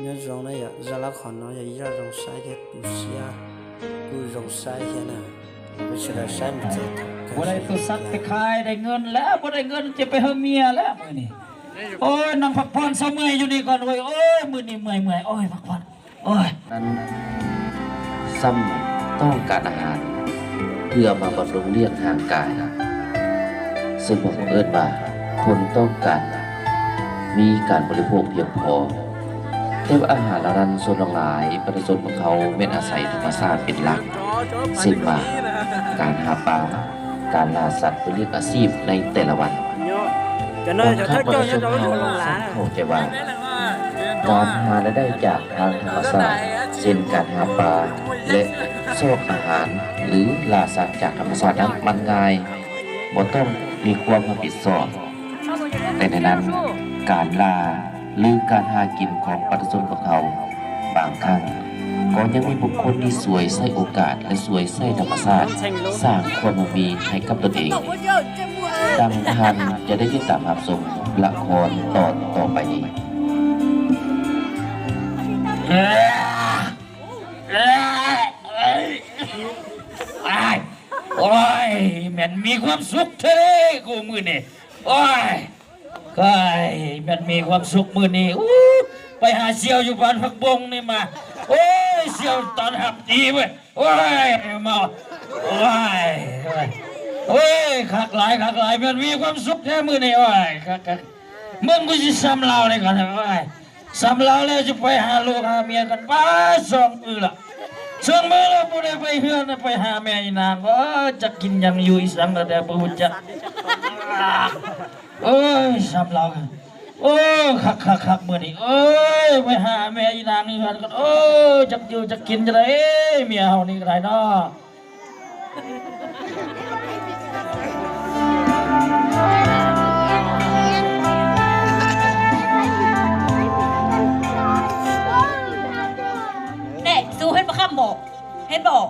ຍອດສອງນະ ຢາກ ຢາກລະຄອນເນາະ ຢາກ ຢາກສອງຊາຍເຮັດປູເຊຍ ກູສອງຊາຍເຮັດນະ ບໍ່ຊິໄດ້ໃຊ້ມັນເຈັບ ບໍ່ໄດ້ໂຕສັກໄປຂາຍ ໄດ້ເງິນແລ້ວ ບໍ່ໄດ້ເງິນຈະໄປຫາເມຍແລ້ວມື້ນີ້. ໂອ້ຍ ນັ່ງພັກຜ່ອນເຊົາເມື່ອຍຢູ່ນີ້ກ່ອນເວີຍ. ໂອ້ຍ ມື້ນີ້ເມື່ອຍໆ ໂອ້ຍ ພັກຜ່ອນ ໂອ້ຍ ນັ້ນ ຊ້ຳຕ້ອງການອາຫານ ເພື່ອມາບຳລຸງລ້ຽງຮ່າງກາຍ ເຊິ່ງພວກເຮົາເອີ້ນວ່າ ຄົນຕ້ອງການມີການບໍລິໂພກພຽງພໍ. ແຕ່ວ່າອາຫານເຫຼົ່ານັ້ນ ສ່ວນຫຼວງຫຼາຍປະຊາຊົນພວກເຮົາແມ່ນອາໄສທຳມະຊາດເປັນຫຼັກ ເຊັ່ນວ່າ ການຫາປາ, ການລ່າສັດເພື່ອລ້ຽງອາຊີບໃນແຕ່ລະວັນ. ບາງຄັ້ງປະຊາຊົນເຮົາຊ່າງເຂົ້າໃຈວ່າ ການຫາລາຍໄດ້ຈາກທາງທຳມະຊາດ ເຊັ່ນ ການຫາປາ ແລະ ຊອກອາຫານ ຫຼື ລ່າສັດຈາກທຳມະຊາດນັ້ນມັນງ່າຍ ບໍ່ຕ້ອງມີຄວາມຮັບຜິດຊອບ. ແຕ່ໃນນັ້ນ ການລ່າ ຫຼື ການຫາກິນຂອງປະຊາຊົນພວກເຮົາ ບາງຄັ້ງກໍຍັງມີບຸກຄົນທີ່ສວຍໃຊ້ໂອກາດ ແລະ ສວຍໃຊ້ທຳມະຊາດ ສ້າງຄວາມຫວັງດີໃຫ້ກັບຕົນເອງ. ດັ່ງທ່ານຈະໄດ້ຕິດຕາມຮັບຊົມລະຄອນຕອນຕໍ່ໄປນີ້. ໂອ້ຍ ແມ່ນມີຄວາມສຸກແທ້ເດ້ກູມື້ນີ້. ໂອ້ຍ ກາຍ ແມ່ນມີຄວາມສຸກມື້ນີ້. ອູ້ ໄປຫາສ່ຽວຢູ່ບ້ານຜັກບົງນີ້ມາ. ໂອ້ຍ ສ່ຽວຕ້ອນຮັບດີເວີຍ. ໂອ້ຍ ມາ ໂອ້ຍ ໂອ້ຍ ໂອ້ຍ ຄັກຫຼາຍ ຄັກຫຼາຍ ແມ່ນມີຄວາມສຸກແທ້ມື້ນີ້. ໂອ້ຍ ຄັກໆ ເບິ່ງກູຊິຊ້ຳລາວເລີຍກ່ອນ. ໂອ້ຍ ຊ້ຳລາວແລ້ວຈະໄປຫາລູກຫາເມຍກັນ. ປ້າ ສອງມື້ລະ ສອງມື້ລະບໍ່ໄດ້ໄປເຮືອນ ໄປຫາແມ່ອີນາງ. ໂອ້ຍ ຈັກກິນຫຍັງຢູ່ອີ່ສັງລະແຕ່ບໍ່ຮູ້ຈັກ. ໂອ້ຍ ຊ້ຳລາວ. ໂອ້ຍ ຄັກໆໆ ມື້ນີ້. ໂອ້ຍ ໄປຫາແມ່ອີນາງຢູ່ເຮືອນກ່ອນ. ໂອ້ຍ ຈັກຢູ່ຈັກກິນຈັ່ງໃດ ເມຍເຮົານີ້ກໍໄດ້ເນາະ. ແນ່ ສູເຫັນບໍ່ຄຳບໍ່? ເຫັນບໍ່?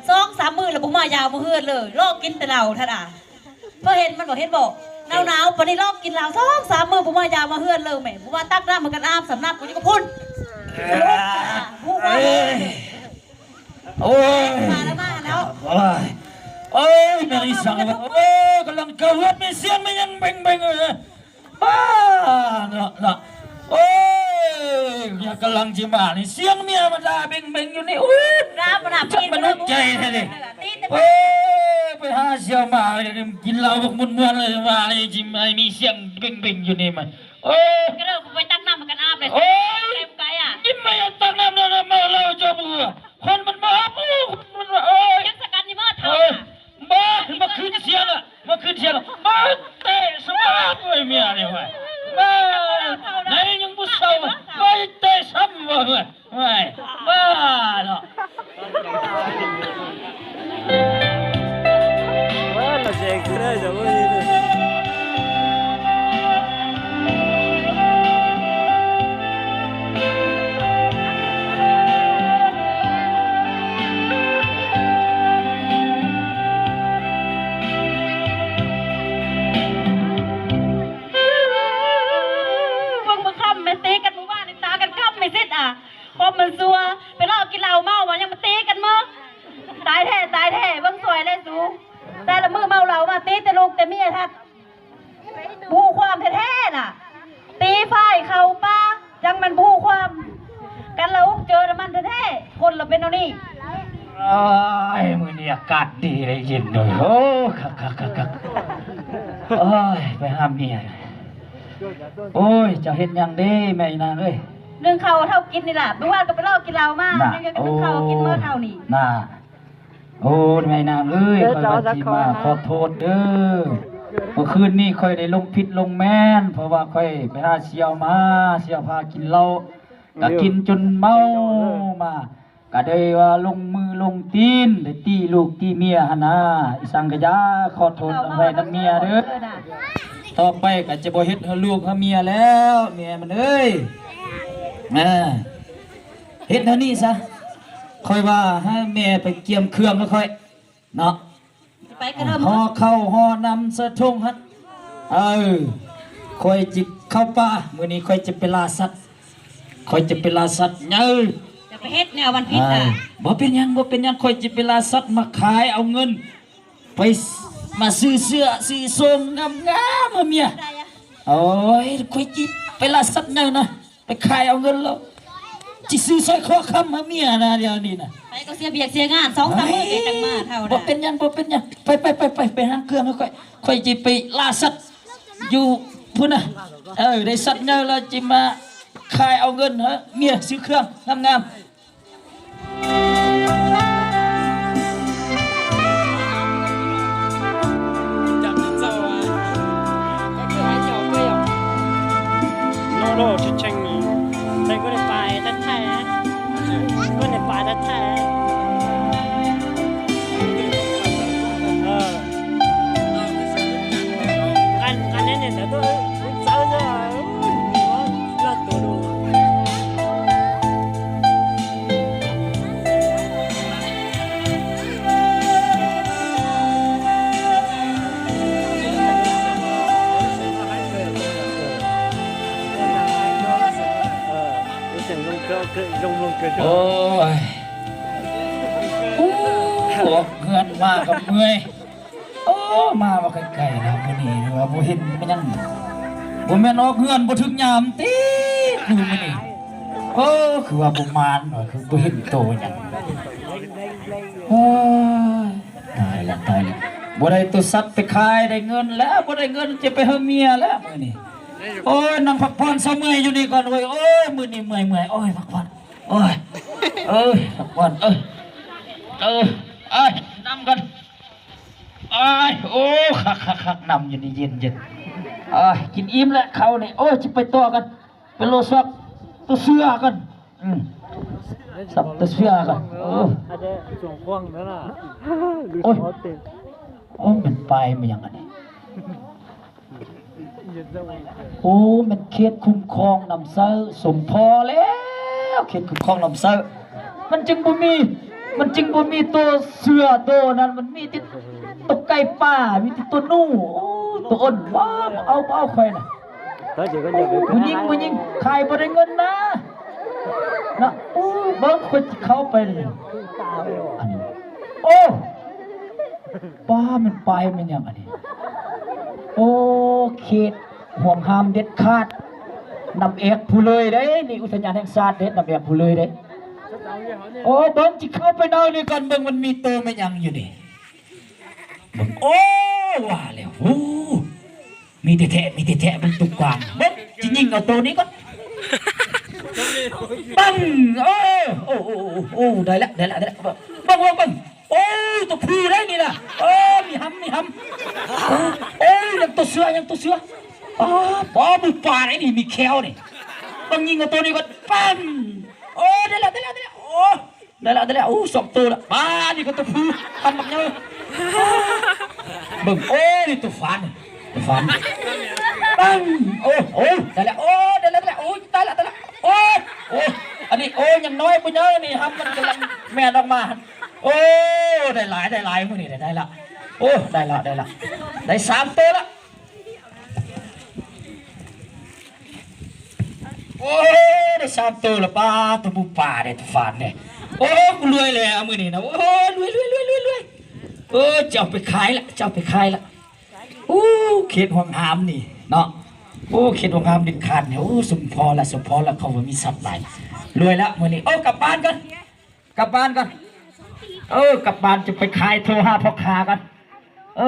ສອງສາມມື້ແລ້ວບໍ່ມາຢາມມາເຮືອນເລີຍ ລອກກິນແຕ່ເຫຼົ້າທ່ານອາ. ເພິ່ນເຫັນມັນບໍ່ ເຫັນບໍ່? ໜາວໆ ປານນີ້ລອກກິນເຫຼົ້າ ສອງສາມມື້ບໍ່ມາຢາມມາເຮືອນເລີຍ. ແມ່ ບໍ່ວ່າຕັກນ້ຳໃຫ້ກັນອາບ ສຳນັກຢູ່ກັບພຸ້ນ. ເອີຍ ໂອ້ຍ ມາແລ້ວ ມາແລ້ວ. ໂອ້ຍ ໂອ້ຍ ແມ່ນອີ່ສັງວະ. ໂອ້ຍ ກຳລັງເຂົ້າເຮືອນ ມີສຽງມີຫຍັງເບັງໆ ເອີຍ ບ້າເນາະ ເນາະ. ໂອ້ຍ ກຳລັງຊິມານີ້ ສຽງເມຍມາດ່າເບັງໆຢູ່ນີ້. ໂອ້ຍ ມະນຸດໃຫຍ່ແທ້ເດ້. ໂອ້ຍ ໄປຫາສ່ຽວມາ ກິນເຫຼົ້າບັກມ່ວນໆ ເລີຍມານີ້ ຊິມາມີສຽງເບັງໆຢູ່ນີ້ມາ. ໂອ້ຍ ກະເລີຍໄປຕັກນ້ຳໃຫ້ກັນອາບເລີຍ. ໂອ້ຍ ເຕັມໄກອະ ກິນມາຕັກນ້ຳແລ້ວ ເມົາເຫຼົ້າເຈົ້າບໍ່ ຄົນມັນເມົາ ຄົນມັນ ໂອ້ຍ ຍັງສະກັດນີ້ບໍ່ເຖົ້າ. ໂອ້ຍ ບ້າ ມາຂຶ້ນສຽງລະ ມາຂຶ້ນສຽງລະ ມາເຕະສະບາດເວີຍ ເມຍນີ້ເວີຍ. ບ້າ ໄດ້ຍັງບໍ່ເຊົາ ໄປເຕະຊ້ຳເວີຍ. ໂອ້ຍ ບ້າເນາະ. ເບິ່ງມາຄຳແມ່ນຕີກັນມື້ວານນີ້ ຕາກັນຄຳແມ່ຊິດອະ. ຄວາມມັນຊົ່ວ ໄປເລາະກິນເຫຼົ້າເມົາມາ ຍັງມາຕີກັນເໝິດ. ຕາຍແທ້ ຕາຍແທ້ ເບິ່ງສວຍແລະສູ. ແຕ່ລະມື້ເມົາເຫຼົ້າມາ ຕີແຕ່ລູກແຕ່ເມຍທັດ ບໍ່ຮູ້ຄວາມແທ້ໆນະ. ຕີຝ່າຍເຂົ້າປ່າ ຈັ່ງແມ່ນບໍ່ຮູ້ຄວາມ ກັນລະອຸກເຈີນຳມັນແທ້ໆ ຄົນລະເປັນແນວນີ້. ໂອ້ຍ ມື້ນີ້ອາກາດດີ ໄດ້ເຢັນໂດຍ. ໂອ້ ຄັກໆໆໆ. ໂອ້ຍ ໄປຫາເມຍ. ໂອ້ຍ ເຈົ້າເຮັດຫຍັງເດ້ ແມ່ອີນາງເອີຍ? ໜຶ້ງເຂົ້າເຖົ້າກິນນີ້ລະ ມື້ວານກໍໄປເລາະກິນເຫຼົ້າມາ ນະ ຍັງຈະໜຶ້ງເຂົ້າກິນເໝິດເທົ່ານີ້ນະ. ໂອ້ ແມ່ອີນາງເອີຍ ຂ້ອຍວ່າຊິມາຂໍໂທດເດີ. ເມື່ອຄືນນີ້ຂ້ອຍໄດ້ລົງຜິດລົງແມ່ນ ເພາະວ່າຂ້ອຍໄປຫາສ່ຽວມາ ສ່ຽວພາກິນເຫຼົ້າ ກະກິນຈົນເມົາມາ ກະໄດ້ວ່າລົງມືລົງຕີນ ໄດ້ຕີລູກຕີເມຍຫັ້ນນາ. ອີ່ສັງກະຢ່າ ຂໍໂທດອະໄພນຳເມຍເດີ. ຕໍ່ໄປກະຈະບໍ່ເຮັດໃຫ້ລູກໃຫ້ເມຍແລ້ວ ເມຍມັນເອີຍ. ເຮັດແນວນີ້ຊະ ຂ້ອຍວ່າໃຫ້ແມ່ໄປກຽມເຄື່ອງໃຫ້ຂ້ອຍເນາະ. ໄປກະເລີ່ມ ຫໍ່ເຂົ້າຫໍ່ນ້ຳໃສ່ຖົງຫັ້ນ. ເອີ ຂ້ອຍຈິເຂົ້າປ່າ ມື້ນີ້ຂ້ອຍຈະໄປລ່າສັດ. ຂ້ອຍຈະໄປລ່າສັດໃຫຍ່. ຈະໄປເຮັດແນວວັນພິດນະ. ອ່າ ບໍ່ເປັນຫຍັງ ບໍ່ເປັນຫຍັງ ຂ້ອຍຈະໄປລ່າສັດມາຂາຍເອົາເງິນ ໄປ ມາຊື້ເສື້ອຊື້ໂສ້ງງາມໆໃຫ້ເມຍ. ໂອ້ຍ ຂ້ອຍຊິໄປລ່າສັດໃຫຍ່ນະ ໄປຂາຍເອົາເງິນແລ້ວ ຊິຊື້ສ້ອຍຄໍຄຳໃຫ້ເມຍນະ ດຽວນີ້ນະ. ໄປກໍເສຍວຽກເສຍງານ ສອງສາມມື້ກໍຈັ່ງມາເທົ່ານະ. ບໍ່ເປັນຫຍັງ ບໍ່ເປັນຫຍັງ ໄປ ໄປ ໄປ ໄປ ໄປຫາເຄື່ອງໃຫ້ຂ້ອຍ ຂ້ອຍຊິໄປລ່າສັດຢູ່ພຸ້ນນະ. ເອີ ໄດ້ສັດໃຫຍ່ແລ້ວ ຊິມາຂາຍເອົາເງິນໃຫ້ເມຍ ຊື້ເຄື່ອງງາມໆ. ໂອ້ຍ ອອກເຮືອນມາກໍເມື່ອຍ. ໂອ້ ມາວ່າໄກໆນະ ມື້ນີ້ວ່າບໍ່ເຫັນແມ່ນຫຍັງ ບໍ່ແມ່ນອອກເຮືອນບໍ່ຖືກຍາມຕິ ຄືມື້ນີ້. ໂອ້ ຄືວ່າບໍ່ມານວ່າ ຄືບໍ່ເຫັນໂຕຫຍັງ. ໂອ້ຍ ຕາຍລະ ຕາຍລະ ບໍ່ໄດ້ໂຕສັດໄປຂາຍ ໄດ້ເງິນແລ້ວ ບໍ່ໄດ້ເງິນຈະໄປຫາເມຍແລ້ວມື້ນີ້. ໂອ້ຍ ນັ່ງພັກຜ່ອນ ເຊົາເມື່ອຍຢູ່ນີ້ກ່ອນເວີຍ. ໂອ້ຍ ມື້ນີ້ເມື່ອຍໆ ໂອ້ຍ ພັກຜ່ອນ. ໂອ້ຍ ເອີຍ ພັກຜ່ອນ ເອີຍ ເອີຍ ເອີຍ ນຳກ່ອນ. ອ້າຍ ໂອ້ ຄັກໆໆ ນ້ຳຢູ່ນີ້ເຢັນໆ. ອ້າຍ ກິນອີ່ມແລ້ວເຂົ້ານີ້. ໂອ້ຍ ຊິໄປຕໍ່ກັນ ໄປໂລະຊອກໂຕເສືອກັນ. ອືມ ຊອກໂຕເສືອກັນ. ເອີ ໂອ້ຍ ໂອ້ຍ ແມ່ນປ້າຍແມ່ນຫຍັງອັນນີ້? ໂອ້ ແມ່ນເຂດຄຸ້ມຄອງນ້ຳໃຊ້ ສົມພໍແລ້ວ ເຂດຄຸ້ມຄອງນ້ຳໃຊ້ ມັນຈຶ່ງບໍ່ມີ ມັນຈຶ່ງບໍ່ມີໂຕເສືອໂຕນັ້ນ ມັນມີແຕ່ໂຕໄກ່ປ່າ ມີແຕ່ໂຕໜູ. ໂອ້ ໂຕອ່ອນ ວ້າ ບໍ່ເອົາ ບໍ່ເອົາ ຂ້ອຍນະ. ຜູ້ຍິງ ຜູ້ຍິງ ຂາຍບໍ່ໄດ້ເງິນນະ ນະ. ໂອ້ ເບິ່ງ ຂ້ອຍຊິເຂົ້າໄປນີ້ ອັນ ໂອ້ ປ້າ ແມ່ນປ້າຍແມ່ນຫຍັງອັນນີ້? ໂອ້ ເຂດຫ່ວງຫ້າມເດັດຂາດ ນ້ຳແອກພູເລີຍເດ້ ນີ້ອຸທະຍານແຫ່ງຊາດເດ້ ນ້ຳແອກພູເລີຍເດ້. ໂອ້ ເບິ່ງ ຊິເຂົ້າໄປເອົານີ້ກ່ອນ ເບິ່ງມັນມີໂຕແມ່ນຫຍັງຢູ່ນີ້. ເບິ່ງ ໂອ້ ວ່າແລ້ວ ໂອ້ ມີແທ້ໆ ມີແທ້ໆ ເບິ່ງຕຸກກວາງ ເບິ່ງ ຊິຍິງເອົາໂຕນີ້ກ່ອນ. ປັງ ໂອ້ ໂອ້ ໂອ້ ໄດ້ລະ ໄດ້ລະ ໄດ້ລະ. ເບິ່ງ ເບິ່ງ ເບິ່ງ ໂອ້ ໂຕຜູ້ໄດ໋ນີ້ນະ. ໂອ້ ມີຫຳ ມີຫຳ. ໂອ້ ຍັງໂຕເສືອ ຍັງໂຕເສືອ. ປ້າ ບໍ່ ໝູປ່າໄດ໋ນີ້ ມີແຂ້ວນີ້. ເບິ່ງ ຍິງເອົາໂຕນີ້ກ່ອນ ປັງ. ໂອ້ ໄດ້ລະ ໄດ້ລະ ໄດ້ລະ. ໂອ້ ໄດ້ລະ ໄດ້ລະ. ໂອ້ ສອງໂຕລະ. ປ້າ ນີ້ກໍຕົວຜູ້ ພັນບັກໃຫຍ່. ເບິ່ງ ໂອ້ ນີ້ຕົວຟານ ຕົວຟານ. ປັງ ໂອ້ ໂອ້ ໄດ້ລະ. ໂອ້ ໄດ້ລະ ໄດ້ລະ. ໂອ້ ຕາຍລະ ຕາຍລະ. ໂອ້ ໂອ້ ອັນນີ້ ໂອ້ ຍັງນ້ອຍບໍ່ໃຫຍ່ນີ້ ຫຳມັນກຳລັງແມ່ນອອກມາ. ໂອ້ ໄດ້ຫຼາຍ ໄດ້ຫຼາຍ ມື້ນີ້ໄດ້ ໄດ້ລະ. ໂອ້ ໄດ້ລະ ໄດ້ລະ ໄດ້ສາມໂຕລະ. ໂອ້ ໄດ້ສາມໂຕລະ. ປ້າ ໂຕໝູປ່າເດ້ ໂຕຟານເດ້. ໂອ້ ກູລວຍແລ້ວມື້ນີ້ນະ. ໂອ້ ລວຍ ລວຍ ລວຍ ລວຍ ລວຍ. ເອີ ຈະເອົາໄປຂາຍລະ ຈະເອົາໄປຂາຍລະ. ໂອ້ ເຂດຫ່ວງຫ້າມນີ້ເນາະ. ໂອ້ ເຂດຫ່ວງຫ້າມເດັດຂາດນີ້. ໂອ້ ສົມພໍລະ ສົມພໍລະ ເຂົາວ່າມີຊັບຫຼາຍ. ລວຍລະມື້ນີ້. ໂອ້ ກັບບ້ານກ່ອນ ກັບບ້ານກ່ອນ. ເອີ ກັບບ້ານຈະໄປຂາຍ ໂທຫາພໍ່ຄ້າກ່ອນ. ເອີ.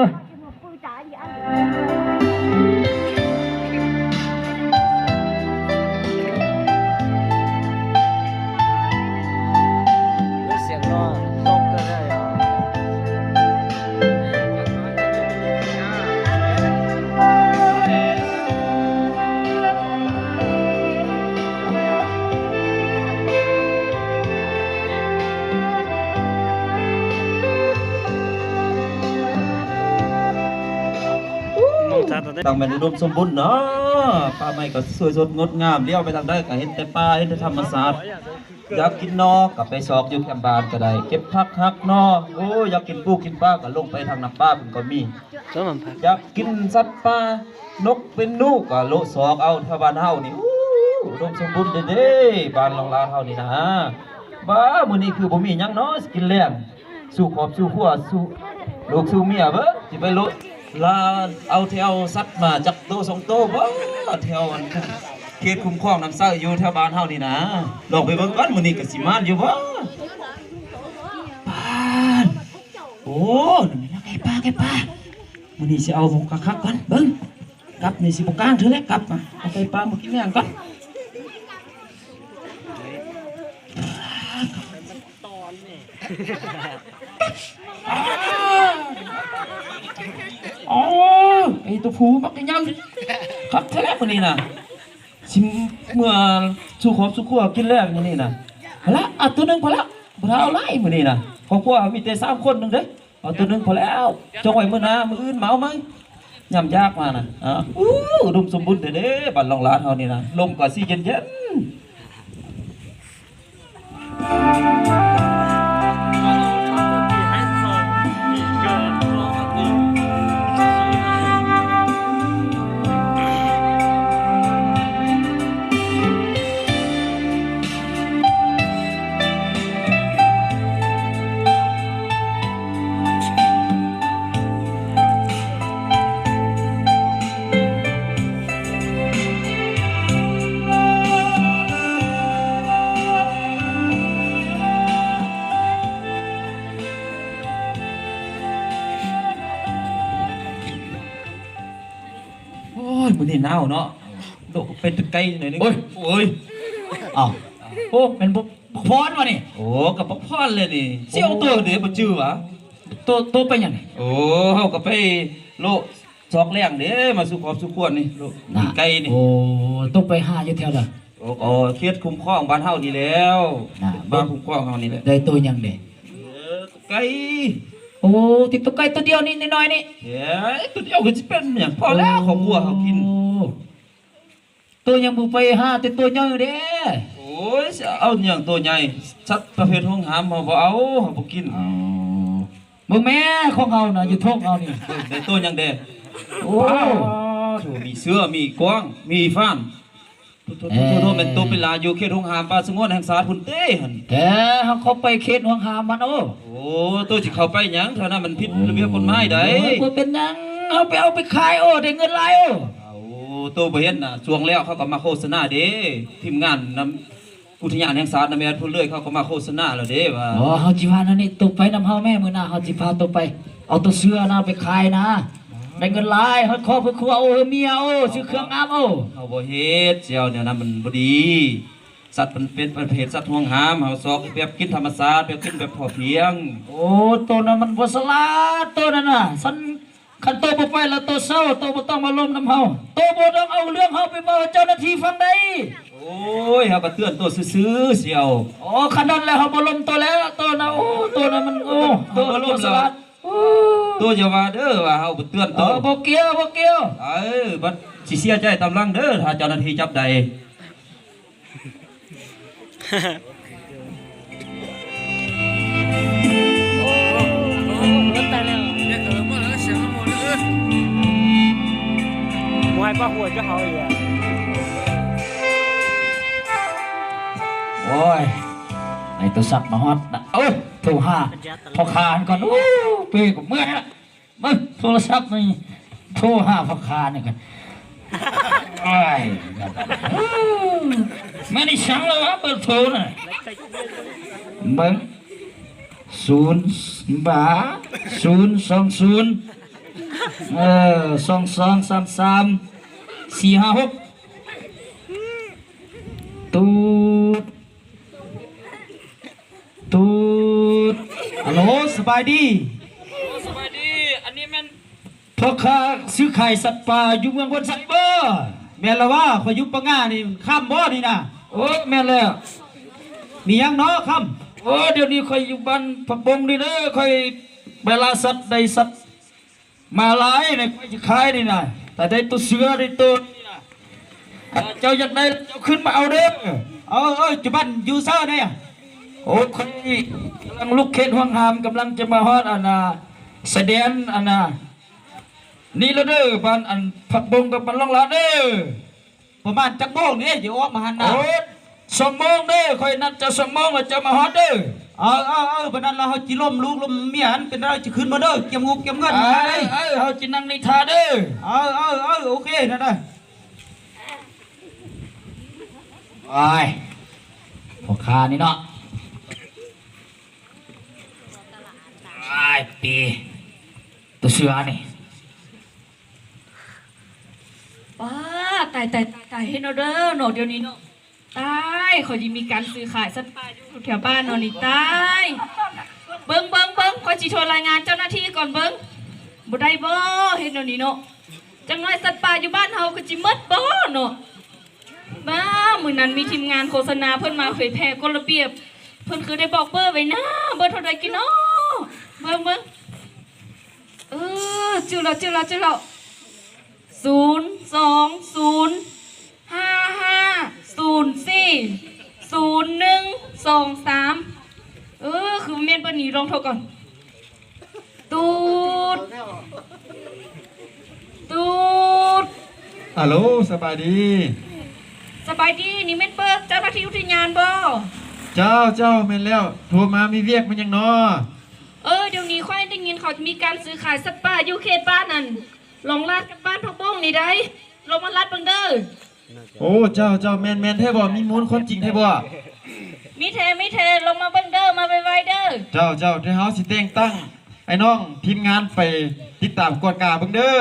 ຕັ້ງແມ່ນອຸດົມສົມບູນເນາະ ປ່າໄມ້ກໍສວຍສົດງົດງາມ ລ້ຽວໄປທາງໃດກໍເຫັນແຕ່ປ່າ ເຫັນແຕ່ທຳມະຊາດ. ຢາກກິນໜໍ່ກໍໄປຊອກຢູ່ແຄມບ້ານກໍໄດ້ ເກັບຜັກຫັກໜໍ່. ໂອ້ ຢາກກິນປູກິນປາກໍລົງໄປທາງນ້ຳປາພຸ້ນກໍມີ. ຢາກກິນສັດປ່າ ນົກເປັນໜູກໍໂລະຊອກເອົາແຖວບ້ານເຮົານີ້. ໂອ້ ອຸດົມສົມບູນເດ້ໆ ບ້ານລອງລາດເຮົານີ້ນະ. ບ້າ ມື້ນີ້ຄືບໍ່ມີຫຍັງເນາະ ຊິກິນແລງ ສູ່ຄອບສູ່ຄົວ ສູ່ລູກສູ່ເມຍເບິ່ງ ຊິໄປໂລດລາເອົາແຖວສັດມາຈັກໂຕສອງໂຕບໍ່ ແຖວອັນເຂດຄຸ້ມຄອງນຳໃຊ້ຢູ່ແຖວບ້ານເຮົານີ້ນະ. ລອງໄປເບິ່ງກ່ອນ ມື້ນີ້ກະຊິມານຢູ່ບໍ່. ປາດ ໂອ້ ນັ້ນແມ່ນນະ ໄກ່ປ່າ ໄກ່ປ່າ. ມື້ນີ້ຊິເອົາຄັກໆກ່ອນ ເບິ່ງ ກັບນີ້ຊິບໍ່ກ້າງເທື່ອແຫຼະ ກັບ ເອົາໄກ່ປ່າມາກິນແລງກ່ອນ. ໂອ້ຍ ໄອ້ຕົວຜູ້ບັກກະຍຳ ຄັກແທ້ແຫຼະມື້ນີ້ນະ. ຊິເມືອສູ່ຄອບສູ່ຄົວກິນແລງມື້ນີ້ນະ. ຫັ້ນລະ ເອົາໂຕໜຶ່ງພໍລະ ບໍ່ໄດ້ເອົາຫຼາຍມື້ນີ້ນະ. ຄອບຄົວມີແຕ່ສາມຄົນໜຶ່ງເດ້. ເອົາໂຕໜຶ່ງພໍແລ້ວ ຈົ່ງໄວ້ມື້ໜ້າ ມື້ອື່ນມາເອົາໃໝ່ ຍາມຢາກມານະ. ອາ ອູ້ ອຸດົມສົມບູນແທ້ເດ້ ບ້ານລອງລາດເຮົານີ້ນະ. ລົມກໍຊິເຢັນໆ. ໂອ້ຍ ມື້ນີ້ໜາວເນາະ ໂດດໄປໄກໜ້ອຍໜຶ່ງ. ໂອ້ຍ ໂອ້ຍ ອ້າວ ໂອ້ ແມ່ນບໍ່ ບັກພອນວະນີ້? ໂອ້ ກໍບັກພອນແຫຼະນີ້. ຊິເອົາໂຕເດ້ ບໍ່ຈື່ຫວາ? ໂຕ ໂຕໄປຫຍັງນີ້? ໂອ້ ເຮົາກໍໄປໂລະຊອກແລງເດ້ ມາສູ່ຄອບສູ່ຄົວນີ້ ໂລະ ນະ ໄກນີ້. ໂອ້ ໂຕໄປຫາຢູ່ແຖວໃດ? ໂອ້ ເຂດຄຸ້ມຄອງບ້ານເຮົານີ້ແຫຼ້ວ ນະ ບ້ານຄຸ້ມຄອງເຮົານີ້ແຫຼະ. ໄດ້ໂຕຫຍັງເດ້? ເອີ ໄກ່. ໂອ້ ຕິດໂຕໄກ່ໂຕດຽວນີ້ ນ້ອຍໆນີ້. ເອີ ໂຕດຽວກໍຊິເປັນຫຍັງ ພໍແລ້ວ ຄອບຄົວເຮົາກິນ. ໂຕຍັງບໍ່ໄປຫາແຕ່ໂຕໃຫຍ່ເດ້. ໂອ້ຍ ຊິເອົາຫຍັງໂຕໃຫຍ່ ສັດປະເພດຫວງຫ້າມເຮົາບໍ່ເອົາ ເຮົາບໍ່ກິນ. ເບິ່ງແມ່ຂອງເຮົານະ ຢູ່ທ້ອງເຮົານີ້ ເບິ່ງໄດ້ໂຕຫຍັງແດ່. ໂອ້ ໂອ້ ມີເສືອ ມີກວາງ ມີຟານ ໂທ້ໆໆ ແມ່ນໂຕເປັນຫຼາຍຢູ່ເຂດຫວງຫ້າມປ່າສະຫງວນແຫ່ງຊາດພຸ້ນເດ້ຫັ້ນ. ແທ້ ເຮົາເຂົ້າໄປເຂດຫວງຫ້າມມັນ. ໂອ້ ໂອ້ ໂຕຊິເຂົ້າໄປຫຍັງ ແຖວນັ້ນມັນຜິດລະບຽບກົດໝາຍໃດ. ໂອ້ຍ ບໍ່ເປັນຫຍັງ ເຮົາໄປເອົາໄປຂາຍ ໂອ້ ໄດ້ເງິນຫຼາຍ. ໂອ້ ໂຕບໍ່ເຫັນນະ ຊ່ວງແລ້ວເຂົາກໍມາໂຄສະນາເດ້ ທີມງານນຳ ອຸທະຍານແຫ່ງຊາດນຳແມ່ນພຸ້ນເລີຍ ເຂົາກໍມາໂຄສະນາແລ້ວເດ້ວ່າ. ອໍ ເຮົາຊິວ່າແນວນີ້ ໂຕໄປນຳເຮົາແມ່ ມື້ໜ້າເຮົາຊິພາໂຕໄປ ເອົາໂຕເສືອນະໄປຂາຍນະ ໄດ້ເງິນຫຼາຍ ຮອດຄອບຮອດຄົວ ໂອ້ ເຮືອນເມຍ ໂອ້ ຊື້ເຄື່ອງງາມ ໂອ້. ເຮົາບໍ່ເຮັດ ຊິເອົາແນວນັ້ນມັນບໍ່ດີ. ສັດມັນເປັນປະເພດສັດຫວງຫ້າມ ເຮົາຊອກແບບກິນທຳມະຊາດ ແບບກິນແບບພໍພຽງ. ໂອ້ ໂຕນັ້ນມັນບໍ່ສະຫຼາດ ໂຕນັ້ນນະ ສັນ ຄັນໂຕບໍ່ໄປແລ້ວໂຕເສົ້າ ໂຕບໍ່ຕ້ອງມາລົມນຳເຮົາ ໂຕບໍ່ຕ້ອງເອົາເລື່ອງເຮົາໄປເວົ້າໃຫ້ເຈົ້າໜ້າທີ່ຟັງໄດ໋. ໂອ້ຍ ເຮົາກໍເຕືອນໂຕຊື່ໆ ຊິເອົາ. ອໍ ຄັນນັ້ນແລ້ວເຮົາບໍ່ລົມໂຕແລ້ວ ໂຕນະ ໂອ້ ໂຕນະມັນ ໂອ້ ໂຕບໍ່ສະຫຼາດ. ໂຕຢ່າວ່າເດີວ່າເຮົາບໍ່ເຕືອນໂຕ. ເອີ ບໍ່ກ່ຽວ ບໍ່ກ່ຽວ. ເອີ ບັດຊິເສຍໃຈຕາມຫຼັງເດີ ຖ້າເຈົ້າໜ້າທີ່ຈັບໄດ້. ໂອ້ຍ ໃນໂທລະສັບມາຮອດນະ ເອົາ ໂທຫາພໍ່ຄ້າຫັ້ນກ່ອນ. ໂອ້ ເປ້ກໍເມື່ອຍລະ. ເບິ່ງໂທລະສັບນີ້ ໂທຫາພໍ່ຄ້ານີ້ກັນ. ໂອ້ຍ ແມ່ນອີ່ຫຍັງລະວະ ເບີໂທນະ? ເບິ່ງ ສູນ ບາ ສູນສອງສູນ ເອີ ສອງສອງສາມສາມ ສີ່ຫ້າຫົກ ຕູດ. ຕູດ ຮັລໂຫຼ ສະບາຍດີ. ໂອ້ ສະບາຍດີ ອັນນີ້ແມ່ນພໍ່ຄ້າຊື້ຂາຍສັດປ່າຢູ່ເມືອງໂພນໄຊບໍ່? ແມ່ນລະວະ ຂ້ອຍຢູ່ປະຫງ່ານີ້ ຄ້ຳບໍ່ນີ້ນະ? ໂອ້ ແມ່ນແລ້ວ ມີຫຍັງເນາະ ຄ້ຳ? ໂອ້ ດຽວນີ້ຂ້ອຍຢູ່ບ້ານຜັກບົງນີ້ເດີ ຂ້ອຍໄປລ່າສັດ ໄດ້ສັດ ມາຫຼາຍນະ ຂ້ອຍຊິຂາຍນີ້ນະ ຖ້າໄດ້ໂຕເສືອໄດ້ໂຕນີ້ນະ ເຈົ້າຢາກໄດ້ເຈົ້າຂຶ້ນມາເອົາເດີ. ເອົາ ເອົາ ຈຸບັນຢູ່ໃສແດ່? ໂອ້ ຂ້ອຍກຳລັງລຸກເຂດຫວງຫ້າມ ກຳລັງຈະມາຮອດອັນນ່າ ຊາຍແດນອັນນ່າ ນີ້ລະເດີ ບ້ານອັນຜັກບົງກັບບ້ານລອງລາດເດີ. ປະມານຈັກໂມງເດ້ ຊິອອກມາຫັ້ນນະ? ໂອ້ ສອງໂມງເດີ ຂ້ອຍນັດເຈົ້າສອງໂມງ ແລ້ວເຈົ້າມາຮອດເດີ. ເອີ ເອີ ເອີ ປານນັ້ນລະ ເຮົາຈິລົ້ມລູກລົ້ມເມຍຫັ້ນ ເປັນໄດ້ຊິຂຶ້ນມາເດີ ກຽມງົບກຽມເງິນມາໃຫ້ເດີ. ເອີ ເອີ ເຮົາຈິນັ່ງນິທາເດີ. ເອີ ເອີ ເອີ ໂອເຄ ນັ້ນນະ. ໂອ້ຍ ພໍ່ຄ້ານີ້ເນາະ ອ້າຍ ປີ ຕົວເສືອນີ້. ປ້າ ຕາຍ ຕາຍ ຕາຍ ເຫັນເອົາເດີເນາະ ດຽວນີ້ເນາະ. ຕາຍ ຂ້ອຍຊິມີການຊື້ຂາຍສັດປ່າຢູ່ແຖວບ້ານເຮົານີ້ ຕາຍ. ເບິ່ງ ເບິ່ງ ເບິ່ງ ຂ້ອຍຊິໂທລາຍງານເຈົ້າໜ້າທີ່ກ່ອນເບິ່ງ. ບໍ່ໄດ້ບໍ່ ເຮັດແນວນີ້ເນາະ? ຈັກໜ້ອຍສັດປ່າຢູ່ບ້ານເຮົາກໍຊິໝົດບໍ່ເນາະ? ບ້າ ມື້ນັ້ນມີທີມງານໂຄສະນາເພິ່ນມາເຜີຍແຜ່ກົດລະບຽບ ເພິ່ນຄືໄດ້ບອກເບີໄວ້ນະ ເບີເທົ່າໃດກິເນາະ? ເບິ່ງ ເບິ່ງ ເອີ ຈື່ແລ້ວ ຈື່ແລ້ວ ຈື່ແລ້ວ ສູນ ສອງ ສູນ ຫ້າ ຫ້າ ສູນ ສີ່ ສູນ ໜຶ່ງ ສອງ ສາມ. ເອີ ຄືແມ່ນເບີນີ້ ລອງໂທກ່ອນ. ຕູດ ຕູດ. ອາໂລ ສະບາຍດີ. ສະບາຍດີ ນີ້ແມ່ນເບີເຈົ້າໜ້າທີ່ອຸທິຍານບໍ່? ເຈົ້າ ເຈົ້າ ແມ່ນແລ້ວ ໂທມາມີວຽກແມ່ນຫຍັງນໍ? ເອີ ດຽວນີ້ຂ້ອຍໄດ້ຍິນເຂົາມີການຊື້ຂາຍສັດປ່າຢູ່ເຂດບ້ານນັ້ນ ລອງລາດກັບບ້ານຜັກບົ້ງນີ້ໄດ໋ ລອງມາລາດເບິ່ງເດີ. ໂອ້ ເຈົ້າ ເຈົ້າ ແມ່ນ ແມ່ນແທ້ບໍ່? ມີມູນຄວາມຈິງແທ້ບໍ່? ມີແທ້ ມີແທ້ ລອງມາເບິ່ງເດີ ມາໄວໆເດີ. ເຈົ້າ ເຈົ້າ ດຽວເຮົາຊິແຕ່ງຕັ້ງໄອ້ນ້ອງທີມງານໄປຕິດຕາມກວດກາເບິ່ງເດີ.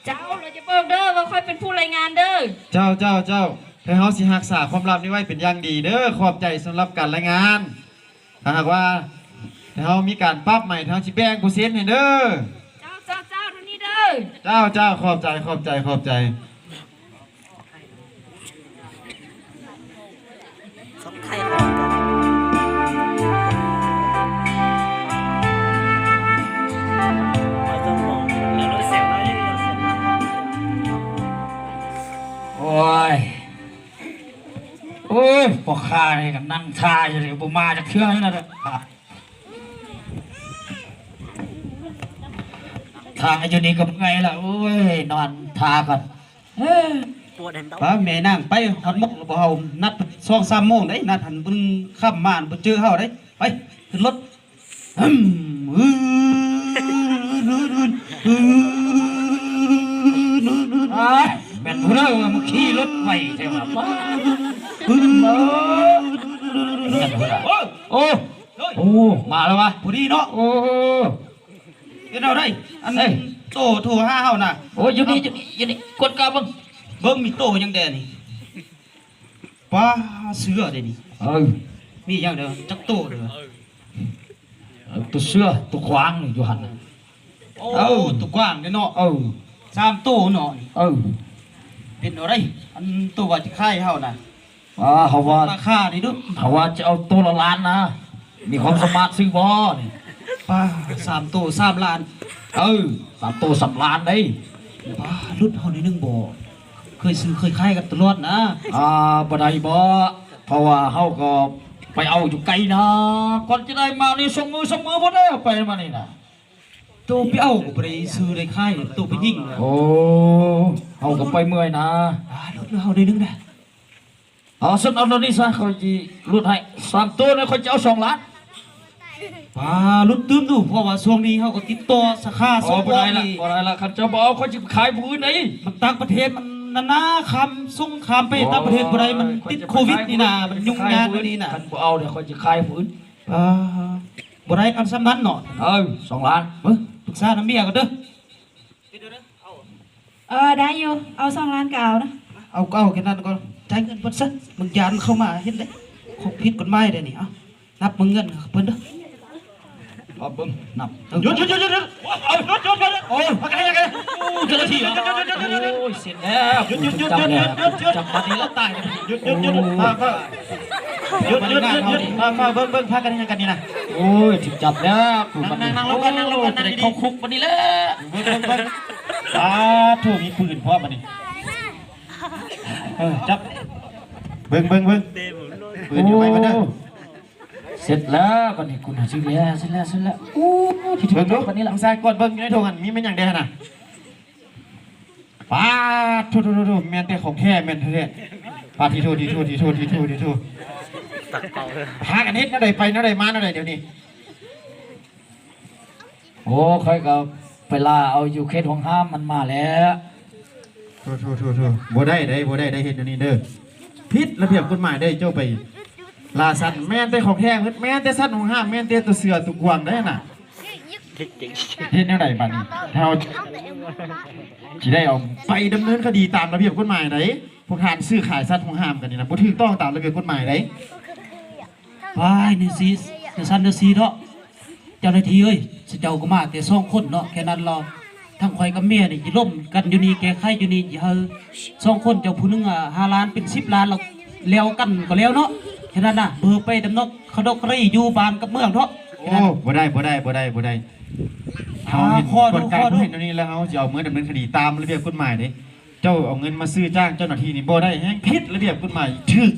ເຈົ້າ ລະຢ່າບອກເດີວ່າຂ້ອຍເປັນຜູ້ລາຍງານເດີ. ເຈົ້າ ເຈົ້າ ເຈົ້າ ດຽວເຮົາຊິຮັກສາຄວາມລັບນີ້ໄວ້ເປັນຢ່າງດີເດີ. ຂອບໃຈສຳລັບການລາຍງານ. ຖ້າຫາກວ່າເຮົາມີການປັບໃໝ ເຮົາຊິແບ່ງເປີເຊັນໃຫ້ເດີ. ເຈົ້າ ເຈົ້າ ເຈົ້າ ເທົ່ານີ້ເດີ. ເຈົ້າ ເຈົ້າ ຂອບໃຈ ຂອບໃຈ ຂອບໃຈ. ໂອ້ຍ ໂອ້ຍ ພໍ່ຄ້ານີ້ກໍນັ່ງຖ້າຢູ່ນີ້ ບໍ່ມາຈັກເທື່ອນະ. ຖ້າຢູ່ນີ້ກໍເມື່ອຍລະ ໂອ້ຍ ນອນຖ້າກ່ອນ. ປາແມ່ນາງໄປຮອດໝົກແລ້ວບໍ່? ເຮົານັດສອງສາມໂມງໄດ໋ ນັດຫັ້ນ ບຶງຄ່ຳມາບໍ່ເຈີເຮົາໄດ໋. ໄປ ຂຶ້ນລົດ. ອາ ແມ່ນຜູ້ໃດວ່າມາຂີ່ລົດໄວແທ້ວະ? ໂອ້ ໂອ້ ໂອ້ ມາແລ້ວວະ ພໍດີເນາະ. ໂອ້ ເຮັດແນວໃດ ອັນ ເອີ ໂຕໂທຫາເຮົານະ. ໂອ້ ຢູ່ນີ້ ຢູ່ນີ້ ຢູ່ນີ້ ກວດກາເບິ່ງ ເບິ່ງມີໂຕຫຍັງແດ່ນີ້. ປ້າ ເສືອເດ້ນີ້. ເອີ ມີຫຍັງເດີ ຈັກໂຕເດີ? ເອີ ໂຕເສືອ ໂຕຂວາງນີ້ຢູ່ຫັ້ນ. ໂອ້ ເອີ ໂຕຂວາງເດ້ເນາະ. ເອີ ສາມໂຕເນາະ. ເອີ ເປັນເອົາໄດ໋ ອັນໂຕວ່າຈະຂາຍເຮົານະ. ອ່າ ເຮົາວ່າ ລາຄານີ້ດຸ ເຮົາວ່າຈະເອົາໂຕລະລ້ານນະ ມີຄວາມສາມາດຊື້ບໍ່ນີ້? ປ້າ ສາມໂຕສາມລ້ານ. ເອີ ສາມໂຕສາມລ້ານເດ້. ປ້າ ຫຼຸດເຮົາໜ້ອຍໜຶ່ງບໍ່? ເຄີຍຊື້ເຄີຍຂາຍກັນຕະຫຼອດນະ. ອ່າ ບໍ່ໄດ້ບໍ່? ເພາະວ່າເຮົາກໍໄປເອົາຢູ່ໄກນະ ກ່ອນຈະໄດ້ມານີ້ ສອງມື້ສາມມື້ພຸ້ນເດ້ ໄປມານີ້ນະ. ໂຕໄປເອົາກໍບໍ່ໄດ້ຊື້ໄດ້ຂາຍ ໂຕໄປຍິງ. ໂອ້ ເຮົາກໍໄປເມື່ອຍນະ. ອ່າ ຫຼຸດເຮົາໜ້ອຍໜຶ່ງນະ. ເອົາຊັ້ນ ເອົາເທົ່ານີ້ຊະ ຂ້ອຍຊິຫຼຸດໃຫ້ສາມໂຕນະ ຂ້ອຍຈະເອົາສອງລ້ານ. ປ້າ ຫຼຸດຕື່ມດູ ເພາະວ່າຊ່ວງນີ້ເຮົາກໍຕິດຕໍ່ສາຂາ ໂອ້ ສອງ ບໍ່ໄດ້ລະ ບໍ່ໄດ້ລະ ຄັນເຈົ້າບໍ່ເອົາ ຂ້ອຍຊິຂາຍຜູ້ອື່ນໄດ໋. ມັນຕ່າງປະເທດ ມັນນານາຄຳສົ່ງຄຳໄປຕ່າງປະເທດບໍ່ໄດ້ ມັນຕິດໂຄວິດນີ້ນະ ມັນຫຍຸ້ງຍາກຢູ່ນີ້ນະ. ຄັນບໍ່ເອົາ ດຽວຂ້ອຍຊິຂາຍຜູ້ອື່ນ. ອ່າ ບໍ່ໄດ້ ເອົາສ່ຳນັ້ນເນາະ. ເອີ ສອງລ້ານ. ເບິ່ງ ປຶກສານຳເມຍກ່ອນເດີ. ເອີ ໄດ້ຢູ່ ເອົາສອງລ້ານກໍເອົານະ. ເອົາກໍເອົາແຄ່ນັ້ນກ່ອນ ຈ່າຍເງິນເພິ່ນຊະ. ບາງຢ່າງເຂົ້າມາເຮັດໄດ້ ເຂົາຜິດກົດໝາຍເດ້ນີ້. ເອົາ ນັບເບິ່ງເງິນເພິ່ນເດີ. ເອົາເບິ່ງ ນັບ. ເອີ ຢຸດ ຢຸດ ຢຸດ ຢຸດ ຢຸດ. ໂອ້ຍ ພາກັນຫຍັງກັນ? ໂອ້ ເຈົ້າໜ້າທີ່ເຫາະ. ໂອ້ຍ ເສັດແລ້ວ. ຢຸດ ຢຸດ ຢຸດ ຢຸດ ຢຸດ ຢຸດ. ຈັບບັດນີ້ລະຕາຍ. ຢຸດ ຢຸດ ຢຸດ ຢຸດ. ໂອ້ ພາ ພາ ຢຸດ ຢຸດ ຢຸດ ຢຸດ. ພາ ພາ ເບິ່ງ ເບິ່ງ ພາກັນຫຍັງກັນນີ້ນະ? ໂອ້ຍ ຖືກຈັບແລ້ວກູບັດນີ້. ນັ່ງ ນັ່ງລົງກ່ອນ ນັ່ງລົງກ່ອນ. ໂອ້ ໄດ້ເຂົ້າຄຸກບັດນີ້ແຫຼະ. ເບິ່ງ ເບິ່ງ ເບິ່ງ. ສາທຸ ມີປືນພ້ອມບັດນີ້. ເອີ ຈັບ ເບິ່ງ ເບິ່ງ ເບິ່ງ. ປືນຢູ່ໄວ້ກ່ອນເດີ. ໂອ້ ເສັດແລ້ວບັດນີ້ ກູນະ ເສັດແລ້ວ ເສັດແລ້ວ ເສັດແລ້ວ. ໂອ້ ເບິ່ງດູ ບັດນີ້ລະ ໃສ່ກ່ອນ ເບິ່ງຢູ່ໃນຖົງຫັ້ນ ມີແມ່ນຫຍັງແດ່ຫັ້ນນະ? ປາດໂທ້ໆໆ ແມ່ນແຕ່ຂອງແທ້ ແມ່ນແທ້ໆ ປາດ ທີໂທ້ ທີໂທ້ ທີໂທ້ ທີໂທ້ ພາກັນເຮັດແນວໃດ ໄປແນວໃດ ມາແນວໃດດຽວນີ້? ໂອ້ ຂ້ອຍກໍໄປລ່າເອົາຢູ່ເຂດຫ້ວງຫ້າມມັນມາແລ້ວ. ໂທ້ໆໆໆ ບໍ່ໄດ້ເດ້ ບໍ່ໄດ້ເດ້ ເຮັດແນວນີ້ເດີ ຜິດລະບຽບກົດໝາຍເດ້. ເຈົ້າໄປລ່າສັດ ແມ່ນແຕ່ຂອງແທ້ໝົດ ແມ່ນແຕ່ສັດຫ້ວງຫ້າມ ແມ່ນແຕ່ຕົວເສືອຕົວກວາງເດ້ນະ. ເຮັດແນວໃດບາດນີ້? ເຮົາຊິໄດ້ເອົາໄປດຳເນີນຄະດີຕາມລະບຽບກົດໝາຍໃດ. ພວກທ່ານຊື້ຂາຍສັດຫ້ວງຫ້າມກັນນີ້ນະ ບໍ່ຖືກຕ້ອງຕາມລະບຽບກົດໝາຍໃດ. ວ້າຍ ແນວຊີ້ ແນວຊັ້ນແນວຊີ້ເນາະ ເຈົ້າໜ້າທີ່ເອີຍ. ເຈົ້າກໍມາແຕ່ສອງຄົນເນາະ ແຄ່ນັ້ນລະ ທັງຂ້ອຍກັບເມຍນີ້ຊິລົມກັນຢູ່ນີ້ ແກ້ໄຂຢູ່ນີ້ ຊິໃຫ້ສອງຄົນ ເຈົ້າຜູ້ໜຶ່ງຫ້າລ້ານ ເປັນສິບລ້ານ ແລ້ວກັນກໍແລ້ວເນາະ. ແຄ່ນັ້ນນະ ເບີໄປດຳເນີນຄະດີຢູ່ບ້ານກັບເມືອງເນາະ. ໂອ້ ບໍ່ໄດ້ ບໍ່ໄດ້ ບໍ່ໄດ້ ບໍ່ໄດ້. ເຮົາເຫັນ ອ່າ ຂໍ້ດູ ກົນກາ ຂໍ້ດູ ເຮົາເຫັນແນວນີ້ແລ້ວ ເຮົາຊິເອົາເມືອດຳເນີນຄະດີຕາມລະບຽບກົດໝາຍເດ້. ເຈົ້າເອົາເງິນມາຊື້ຈ້າງເຈົ້າໜ້າທີ່ນີ້ບໍ່ໄດ້ ແຮ່ງຜິດລະບຽບກົດໝາຍ ຖືກ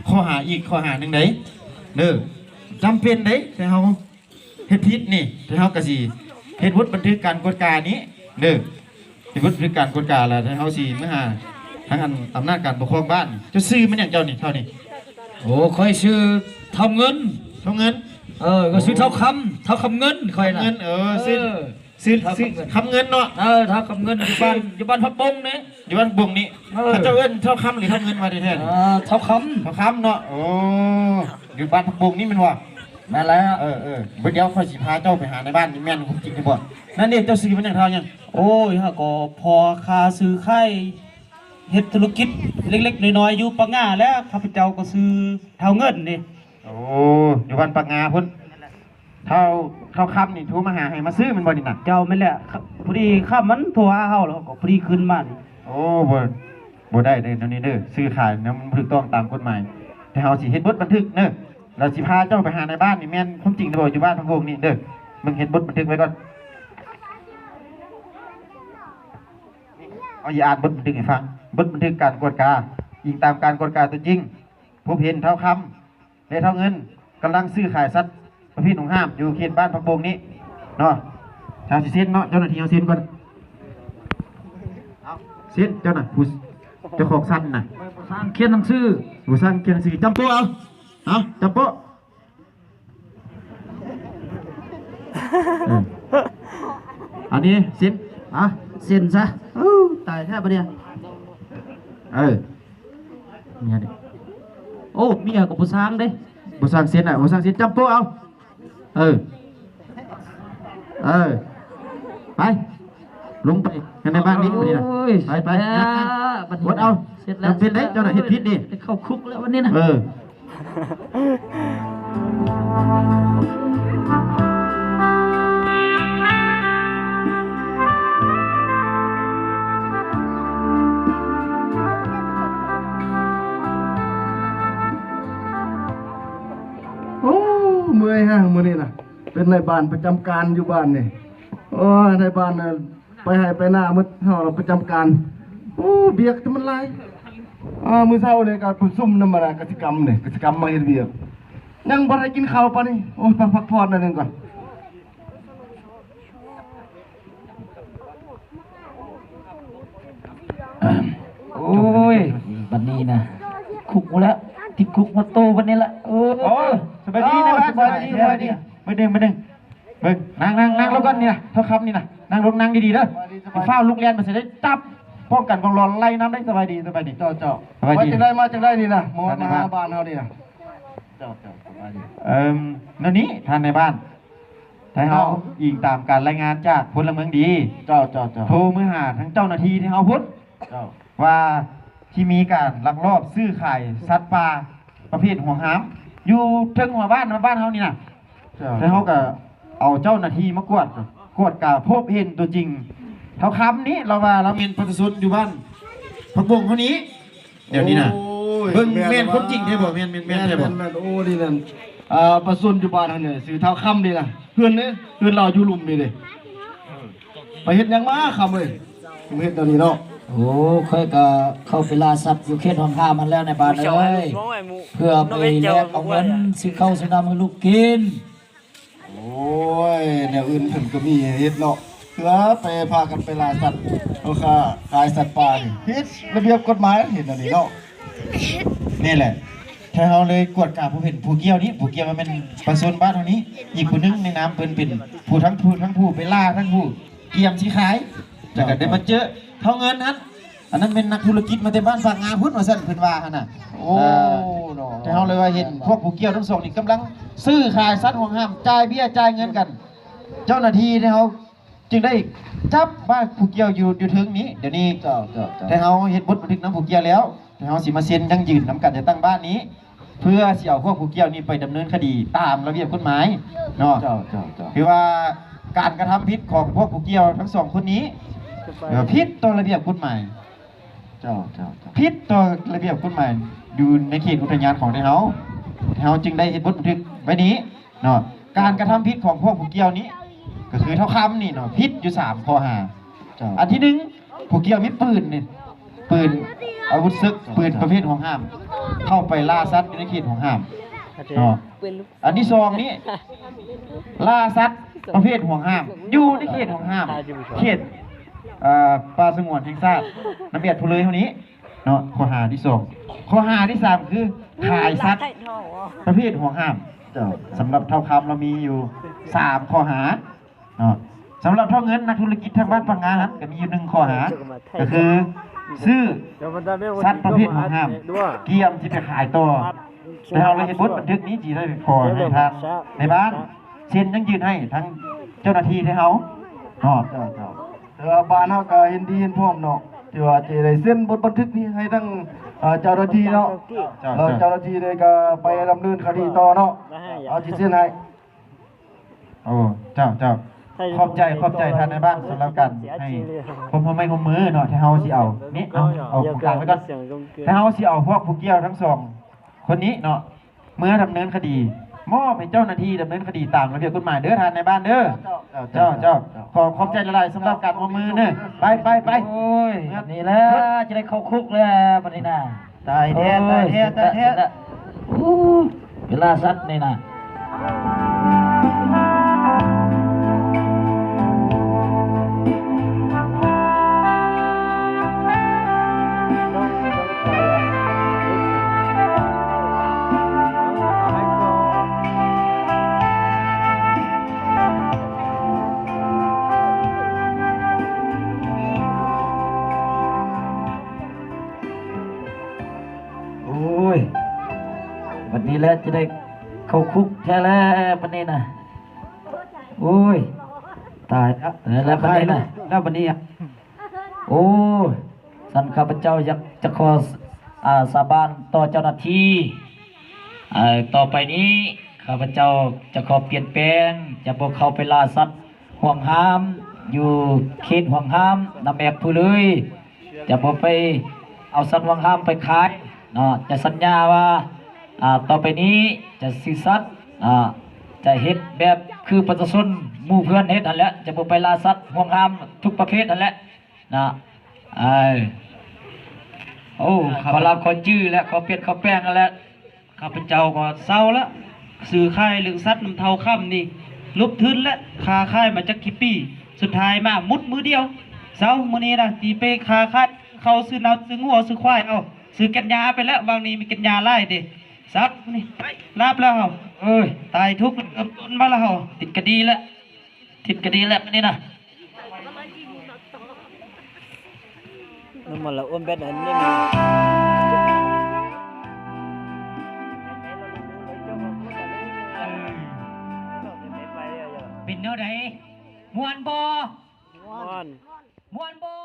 ຂໍ້ຫາອີກຂໍ້ຫາໜຶ່ງໃດ໋ເດີ. ຈຳເປັນໃດ໋ ແຕ່ເຮົາເຮັດຜິດນີ້ ແຕ່ເຮົາກໍຊິເຮັດບົດບັນທຶກການກວດການີ້ເດີ. ເຮັດບົດບັນທຶກການກວດກາ ແລ້ວເຮົາຊິມາຫາທາງອັນອຳນາດການປົກຄອງບ້ານ. ເຈົ້າຊື່ແມ່ນຫຍັງເຈົ້ານີ້ ເທົ່ານີ້? ໂອ້ ຂ້ອຍຊື່ເຖົ້າເງິນ. ເຖົ້າເງິນ? ເອີ ຂ້ອຍຊື່ເຖົ້າຄຳ ເຖົ້າຄຳເງິນຂ້ອຍນະ. ເງິນ ເອີ ຊື່ ເອີ ຊື່ ເຖົ້າ ຊື່ຄຳເງິນເນາະ. ເອີ ເຖົ້າຄຳເງິນ ຢູ່ບ້ານ ຢູ່ບ້ານຜັກບົງນີ້ ຢູ່ບ້ານຜັກບົງນີ້. ເອີ ເຂົາເຈົ້າເອີ້ນເຖົ້າຄຳ ຫຼື ເຖົ້າເງິນວ່າແທ້ໆ? ອ່າ ເຖົ້າຄຳ ເຖົ້າຄຳເນາະ. ໂອ້ ຢູ່ບ້ານຜັກບົງນີ້ແມ່ນບໍ່? ແມ່ນແລ້ວ. ເອີໆ ດຽວຂ້ອຍຊິພາເຈົ້າໄປຫານາຍບ້ານ ນີ້ແມ່ນຄວາມຈິງຫຼືບໍ່? ນັ້ນເດ້ ເຈົ້າຊື່ແມ່ນຫຍັງ ເຖົ້າຫຍັງ? ໂອ້ຍ ເຮົາກໍພໍຄ້າຊື້ຂາຍ ເຮັດທຸລະກິດເລັກໆນ້ອຍໆຢູ່ປາກງາແຫຼະ. ຂ້າພະເຈົ້າກໍຊື່ເຖົ້າເງິນນີ້. ໂອ້ ຢູ່ບ້ານປາກງາພຸ້ນ. ເຖົ້າ ເຖົ້າຄຳນີ້ໂທມາຫາໃຫ້ມາຊື້ແມ່ນບໍ່ນີ້ນະ? ເຈົ້າ ແມ່ນແຫຼະ ພໍດີຄຳມັນໂທຫາເຮົາ ແລ້ວເຮົາກໍພໍດີຂຶ້ນມານີ້. ໂອ້ ບໍ່ ບໍ່ໄດ້ເດີ ແນວນີ້ເດີ ຊື້ຂາຍນຳ ມັນບໍ່ຖືກຕ້ອງຕາມກົດໝາຍ. ແຕ່ເຮົາຊິເຮັດບົດບັນທຶກເດີ ແລ້ວຊິພາເຈົ້າໄປຫານາຍບ້ານນີ້ ແມ່ນຄວາມຈິງຫຼືບໍ່ ຢູ່ບ້ານພັກວົງນີ້ເດີ. ເບິ່ງເຮັດບົດບັນທຶກໄວ້ກ່ອນ. ເຮົາຊິອ່ານບົດບັນທຶກໃຫ້ຟັງ. ບົດບັນທຶກການກວດກາ ອີງຕາມການກວດກາຕົວຈິງ ພົບເຫັນເຖົ້າຄຳ ແລະ ເຖົ້າເງິນກຳລັງຊື້ຂາຍສັດປະເພດຫວງຫ້າມ ຢູ່ເຂດບ້ານຜັກບົງນີ້ເນາະ. ເຮົາຊິເຊັນເນາະ ເຈົ້າໜ້າທີ່ເຮົາເຊັນກ່ອນ. ເອົາ ເຊັນ ເຈົ້ານະ ຜູ້ເຈົ້າຂອງສັດນະ. ຜູ້ສ້າງຂຽນໜັງສື ຜູ້ສ້າງຂຽນໜັງສື. ຈຳໂປະເອົາ ເອົາ ຈຳໂປະ. ເອີ ອັນນີ້ເຊັນ ອ່ະ ເຊັນຊະ. ໂອ້ ຕາຍແທ້ບາດນີ້. ເອີ ເມຍນີ້ ໂອ້ ເມຍກໍບໍ່ສ້າງເດ້ ບໍ່ສ້າງເຊັນນະ ບໍ່ສ້າງເຊັນ. ຈຳໂປະເອົາ. ເອີ ເອີ ໄປ ລົງໄປໃນບ້ານນີ້ບາດນີ້ນະ. ໂອ້ຍ ໄປ ໄປ ເສັດແລ້ວ ຫາ ບາດນີ້ ເອົາ ເສັດແລ້ວ ຈຳເປັນເດ້ ເຈົ້ານະເຮັດຜິດນີ້ ໄດ້ເຂົ້າຄຸກແລ້ວບາດນີ້ນະ. ເອີ ໂອ້ ເມື່ອຍແຮງມື້ນີ້ນະ ເປັນນາຍບ້ານປະຈຳການຢູ່ບ້ານນີ້. ໂອ້ຍ ນາຍບ້ານນະ ໄປໄຮ່ໄປນາໝົດ ເຮົາລະປະຈຳການ. ໂອ້ ວຽກແຕ່ມັນຫຼາຍ. ເອີ ມື້ເຊົ້ານີ້ກໍປະຊຸມນຳ ອາ ກະສິກຳນີ້ ກະສິກຳມາເຮັດວຽກ ຍັງບໍ່ໄດ້ກິນເຂົ້າປານນີ້. ໂອ້ຍ ໄປພັກຜ່ອນໜ້ອຍໜຶ່ງກ່ອນ. ໂອ້ຍ ບັດນີ້ນະ ຄຸກໝົດແລ້ວ ຕິດຄຸກໝົດໂຕບັດນີ້ລະ. ໂອ້ຍ ໂອ້ຍ ສະບາຍດີນະ ສະບາຍດີ ສະບາຍດີ. ມື້ໜຶ່ງ ມື້ໜຶ່ງ ເບິ່ງ ນັ່ງ ນັ່ງ ນັ່ງລົງກ່ອນນີ້ນະ ເຖົ້າຄຳນີ້ນະ ນັ່ງລົງ ນັ່ງດີໆເດີ. ສະບາຍດີ ສະບາຍດີ. ຟ້າວລຸກແລ່ນໄປໃສເດ້ ຈັບປ້ອງກັນກອງຫຼອນໄລ່ນຳເດ້. ສະບາຍດີ ສະບາຍດີ. ເຈົ້າ ເຈົ້າ ສະບາຍດີ. ມາຈັ່ງໃດ ມາຈັ່ງໃດນີ້ນະ ມາ ມາຫາບ້ານເຮົານີ້ນະ? ເຈົ້າ ເຈົ້າ ສະບາຍດີ. ເອີ ແນວນີ້ທ່ານນາຍບ້ານ ໄທເຮົາ ເຈົ້າ ອີງຕາມການລາຍງານຈາກພົນລະເມືອງດີ ເຈົ້າ ເຈົ້າ ເຈົ້າ ໂທມາຫາທາງເຈົ້າໜ້າທີ່ໄທເຮົາພຸ້ນ ເຈົ້າ ວ່າທີ່ມີການລັກລອບຊື້ຂາຍສັດປ່າປະເພດຫວງຫ້າມ ຢູ່ເທິງຫົວບ້ານ ບ້ານເຮົານີ້ນະ ເຈົ້າ ແລ້ວເຮົາກໍເອົາເຈົ້າໜ້າທີ່ມາກວດ ກວດກາພົບເຫັນຕົວຈິງ ທ້າວຄຳນີ້ ລາວວ່າລາວແມ່ນປະຊາຊົນຢູ່ບ້ານຜັກບົງເຮົານີ້ ດຽວນີ້ນະ ໂອ້ຍ ເບິ່ງ ແມ່ນ ແມ່ນຄວາມຈິງແທ້ບໍ່? ແມ່ນ ແມ່ນ ແມ່ນແທ້ບໍ່? ແມ່ນ ແມ່ນ ໂອ້ ນີ້ແມ່ນ ອ່າ ປະຊາຊົນຢູ່ບ້ານເຮົານີ້ ຊື່ທ້າວຄຳນີ້ນະ ເຮືອນນີ້ ເຮືອນລາວຢູ່ລຸ່ມນີ້ເດ້ ໄປເຮັດຫຍັງມາຄຳເອີຍ ມາເຮັດແນວນີ້ເນາະ? ໂອ້ ຂ້ອຍກະເຂົ້າໄປລ່າສັດຢູ່ເຂດຫ້ອງຫ້າມຫັ້ນແຫຼະນາຍບ້ານເອີຍ ເພື່ອໄປແລກເອົາເງິນຊື້ເຂົ້າຊື້ນ້ຳໃຫ້ລູກກິນ. ໂອ້ຍ ແນວອື່ນເພິ່ນກໍມີໃຫ້ເຮັດເນາະ ເພື່ອໄປພາກັນໄປລ່າສັດ ຄ້າຂາຍສັດປ່ານີ້ຜິດລະບຽບກົດໝາຍ ເຫັນອັນນີ້ເນາະ. ນີ້ແຫຼະ ແທ້ເຮົາເລີຍກວດກາຜູ້ເປັນຜູ້ກ່ຽວນີ້ ຜູ້ກ່ຽວວ່າແມ່ນປະຊາຊົນບ້ານເຮົານີ້ ອີກຜູ້ໜຶ່ງໃນນາມເພິ່ນເປັນຜູ້ທັງຜູ້ ທັງຜູ້ໄປລ່າ ທັງຜູ້ກຽມຊິຂາຍ ແລ້ວກໍໄດ້ມາເຈີເທົ່າເງິນຫັ້ນ ອັນນັ້ນແມ່ນນັກທຸລະກິດມາແຕ່ບ້ານປາກງາພຸ້ນວ່າຊັ້ນ ເພິ່ນວ່າຫັ້ນນະ. ໂອ້ ເນາະ ແຕ່ເຮົາເລີຍວ່າເຫັນພວກຜູ້ກ່ຽວທັງສອງນີ້ກຳລັງຊື້ຂາຍສັດຫ່ວງຫ້າມ ຈ່າຍເບ້ຍຈ່າຍເງິນກັນ ເຈົ້າໜ້າທີ່ແທ້ເຮົາ ຈຶ່ງໄດ້ຈັບມາຜູ້ກ່ຽວຢູ່ ຢູ່ເທິງນີ້ ດຽວນີ້ ເຈົ້າ ເຈົ້າ ເຈົ້າ ແຕ່ເຮົາເຮັດບົດບັນທຶກນຳຜູ້ກ່ຽວແລ້ວ ແຕ່ເຮົາຊິມາເຊັນຢັ້ງຢືນນຳກັນຈັດຕັ້ງບ້ານນີ້ ເພື່ອຊິເອົາພວກຜູ້ກ່ຽວນີ້ໄປດຳເນີນຄະດີຕາມລະບຽບກົດໝາຍເນາະ. ເຈົ້າ ເຈົ້າ ເຈົ້າ ຄືວ່າການກະທຳຜິດຂອງພວກຜູ້ກ່ຽວທັງສອງຄົນນີ້ ເອີ ຜິດຕໍ່ລະບຽບກົດໝາຍ ເຈົ້າ ເຈົ້າ ເຈົ້າ ຜິດຕໍ່ລະບຽບກົດໝາຍຢູ່ໃນເຂດອຸທະຍານຂອງໄທເຮົາ ເຮົາຈຶ່ງໄດ້ເຮັດບົດບັນທຶກໄວ້ນີ້ເນາະ. ການກະທຳຜິດຂອງພວກຜູ້ກ່ຽວນີ້ ກໍຄືທ້າວຄຳນີ້ເນາະ ຜິດຢູ່ສາມຂໍ້ຫາ. ເຈົ້າ ອັນທີໜຶ່ງ ຜູ້ກ່ຽວມີປືນນີ້ ປືນ ອາວຸດເສິກ ເຈົ້າ ປືນປະເພດຫ່ວງຫ້າມ ເຂົ້າໄປລ່າສັດຢູ່ໃນເຂດຫ່ວງຫ້າມເນາະ. ອັນທີສອງນີ້ ລ່າສັດປະເພດຫ່ວງຫ້າມ ຢູ່ໃນເຂດຫ່ວງຫ້າມ ເຂດ ເອີ ປ່າສະຫງວນແຫ່ງຊາດນ້ຳແອດພູເລີຍເຮົານີ້ເນາະ ຂໍ້ຫາທີສອງ. ຂໍ້ຫາທີສາມ ຄືຂາຍສັດປະເພດຫ່ວງຫ້າມ. ເຈົ້າ ສຳລັບທ້າວຄຳລາວມີຢູ່ສາມຂໍ້ຫາເນາະ. ສຳລັບທ້າວເງິນ ນັກທຸລະກິດທາງບ້ານປາກງາຫັ້ນ ກໍມີຢູ່ໜຶ່ງຂໍ້ຫາ ກໍຄືຊື້ສັດປະເພດຫ່ວງຫ້າມ ກຽມຊິໄປຂາຍຕໍ່. ແຕ່ເຮົາໄດ້ເຮັດບົດບັນທຶກນີ້ ຊິໄດ້ຂໍໃຫ້ທ່ານນາຍບ້ານເຊັນຢັ້ງຢືນໃຫ້ທາງເຈົ້າໜ້າທີ່ໄທເຮົາເນາະ. ເຈົ້າ ເຈົ້າ ແຕ່ວ່າບ້ານເຮົາກໍເຫັນດີເຫັນພ້ອມເນາະ ທີ່ວ່າຈະໄດ້ເຊັນບົດບັນທຶກນີ້ໃຫ້ທາງ ເອີ ເຈົ້າໜ້າທີ່ເນາະ. ເຈົ້າ ເຈົ້າ ເຈົ້າໜ້າທີ່ເດ້ກໍໄປດຳເນີນຄະດີຕໍ່ເນາະ ເຮົາຊິເຊັນໃຫ້. ໂອ້ ເຈົ້າ ເຈົ້າ ຂອບໃຈ ຂອບໃຈທ່ານນາຍບ້ານ ສຳລັບການໃຫ້ຄວາມຮ່ວມໄມ້ຮ່ວມມືເນາະ ທີ່ເຮົາຊິເອົານີ້ ເອົາ ເອົາຂອງກາງໄວ້ກ່ອນ ທີ່ເຮົາຊິເອົາພວກຜູ້ກ່ຽວທັງສອງຄົນນີ້ເນາະ ເມືອດຳເນີນຄະດີ ມອບໃຫ້ເຈົ້າໜ້າທີ່ດຳເນີນຄະດີຕາມລະບຽບກົດໝາຍເດີທ່ານນາຍບ້ານເດີ. ເຈົ້າ ເຈົ້າ ເຈົ້າ ເຈົ້າ ເຈົ້າ ຂໍຂອບໃຈຫຼາຍໆ ສຳລັບການຮ່ວມມືເດີ. ໄປ ໄປ ໄປ ໂອ້ຍ ນີ້ແຫຼະ ຈະໄດ້ເຂົ້າຄຸກແລ້ວບັດນີ້ນະ. ຕາຍແທ້ ຕາຍແທ້ ຕາຍແທ້. ໂອ້ ເວລາສັດນີ້ນະ. ໂອ້ຍ ບັດນີ້ແຫຼະຈະໄດ້ເຂົ້າຄຸກແທ້ແລ້ວບັດນີ້ນະ. ໂອ້ຍ ຕາຍແລ້ວ ແລ້ວບັດນີ້ນະ ແລ້ວບັດນີ້ ໂອ້ ຊັ້ນຂ້າພະເຈົ້າຢາກຈະຂໍ ອາ ສາບານຕໍ່ເຈົ້າໜ້າທີ່ ເອີ ຕໍ່ໄປນີ້ ຂ້າພະເຈົ້າຈະຂໍປ່ຽນແປງ ຈະບໍ່ເຂົ້າໄປລ່າສັດຫ່ວງຫ້າມ ຢູ່ເຂດຫ່ວງຫ້າມນ້ຳແອກພູເລີຍ ຈະບໍ່ໄປເອົາສັດຫ່ວງຫ້າມໄປຂາຍເນາະ. ຈະສັນຍາວ່າ ອາ ຕໍ່ໄປນີ້ຈະຊື່ສັດ ອາ ຈະເຮັດແບບຄືປະຊາຊົນໝູ່ເພື່ອນເຮັດຫັ້ນແຫຼະ ຈະບໍ່ໄປລ່າສັດຫ່ວງຫ້າມທຸກປະເພດຫັ້ນແຫຼະເນາະ. ເອີ ໂອ້ ຂໍລາບຂໍຈື່ແລະ ຂໍປ່ຽນຂໍແປງຫັ້ນແຫຼະ. ຂ້າພະເຈົ້າກໍເຊົາລະ ຊື້ຂາຍເລື່ອງສັດນຳທ້າວຄຳນີ້ ລົງທຶນແລະ ຄ້າຂາຍມາຈັກກີ່ປີ ສຸດທ້າຍມາໝົດມື້ດຽວ. ເຊົາ ມື້ນີ້ນະ ຊິໄປຄ້າຂາຍ ເຂົ້າຊື້ນຳ ຊື້ງົວ ຊື້ຄວາຍເອົາ ຊື້ກັນຍາໄປແລ້ວ ຫວ່າງນີ້ມີກັນຍາຫຼາຍເດ້. ເຊົາ ມື້ນີ້ໄປ ລາບແລ້ວເຮົາ ເອີຍ ຕາຍທຸກ ເລີ່ມຕົ້ນມາແລ້ວເຮົາ ຕິດກະດີແລ້ວ ທິດກະດີແລ້ວມື້ນີ້ນະ. ນ້ຳມັນລະອວມແບດອັນນີ້ ເປັນແນວໃດ? ມ່ວນບໍ່? ມ່ວນ ມ່ວນບໍ່?